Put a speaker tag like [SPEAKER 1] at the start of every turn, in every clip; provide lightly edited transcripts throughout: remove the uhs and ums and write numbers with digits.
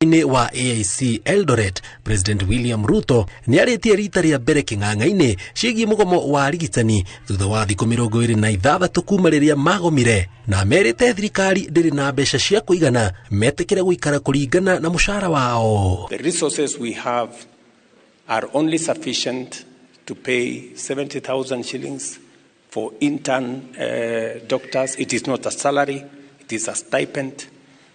[SPEAKER 1] Inĩ wa AIC Eldoret, President William Ruto nĩ arĩtie rita rĩa mbere kĩng'ang'a-inĩ ciĩgiĩ mũgomo wa arigitani thutha wa thikũ 26 kuma rĩrĩa magomire na merĩte thirikari ndĩrĩ na mbeca cia kũigana metĩkĩre gũikara kũringana na mũcara wao.
[SPEAKER 2] The resources we have are only sufficient to pay 70,000 shillings for intern doctors. It is not a salary, it is a stipend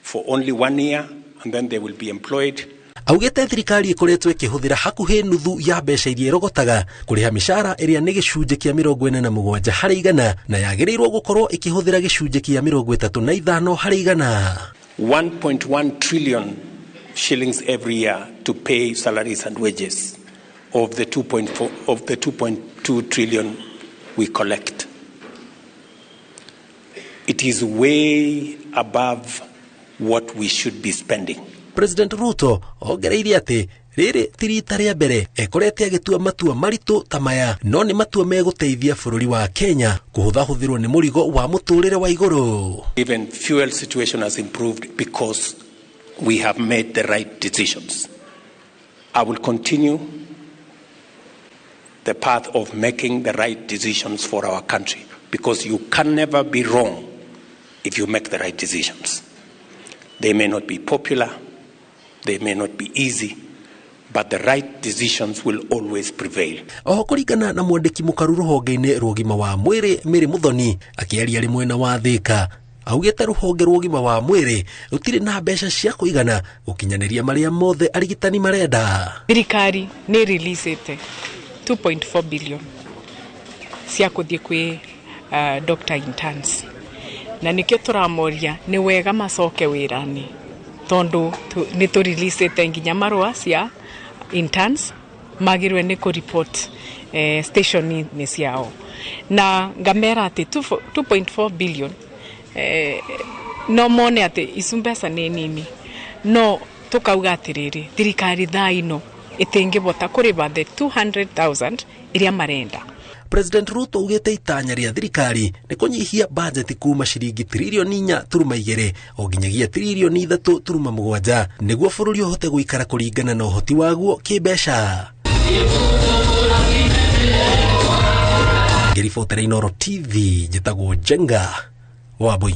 [SPEAKER 2] for only 1 year, and then they will be employed.
[SPEAKER 1] Augĩte thirikari ĩkoretwo ĩkĩhũthĩra hakuhĩ nuthu ya mbeca iria ĩrogotaga kũrĩha mĩcara ĩrĩa nĩ gĩcunjĩ kĩa 47 harĩ igana na yagĩrĩirwo gũkorwo ĩkĩhũthĩra gĩcunjĩ kĩa 35 harĩ igana.
[SPEAKER 2] 1.1 trillion shillings every year to pay salaries and wages of the 2.4, of the 2.2 trillion we collect. It is way above what we should be spending.
[SPEAKER 1] President Ruto ongereire atĩ rĩrĩ ti rita rĩa mbere ekorete agĩtua matua maritũ ta maya, no nĩ matua megũteithia bũrũri wa Kenya kũhũthahũthĩrwo nĩ mũrigo wa mũtũrĩre wa igũrũ.
[SPEAKER 2] Even fuel situation has improved because we have made the right decisions. I will continue the path of making the right decisions for our country, because you can never be wrong if you make the right decisions. They may not be popular, they may not be easy, but the right decisions will always prevail.
[SPEAKER 1] Oho kũringana na mwandĩki mũkaru rũhonge-inĩ rwa ũgima wa mwĩrĩ Mary Muthoni akĩaria arĩ mwena wa Thĩka, augĩte rũhonge rwa ũgima wa mwĩrĩ rũtirĩ na mbeca cia kũigana gũkinyanĩria marĩa mothe arigitani marenda.
[SPEAKER 3] Thirikari nĩ releasĩte 2.4 billion cia kũthiĩ kwĩ doctor interns, na nĩkĩo tũramoria nĩ wega macoke wĩra-inĩ tondũ nĩ tũ-releasĩte nginya marũa cia interns magĩrĩirwo nĩ kũ-report station-inĩ ciao, na ngamera atĩ 2.4 billion no mone atĩ icu mbeca nĩ nini, no tũkauga atĩrĩrĩ thirikari thaa ino ĩtingĩbota kũrĩba the 200,000 iria marenda.
[SPEAKER 1] President Ruto augĩte itanya rĩa thirikari nĩ kũnyihia bajeti kuma ciringi tiririoni inya turuma igĩrĩ o nginyagia tiririoni ithatũ turuma mũgwanja nĩguo bũrũri ũhote gũikara kũringana na ũhoti waguo kĩmbeca. Ngĩribotera Inooro TV, njĩtagwo Njenga Wambui.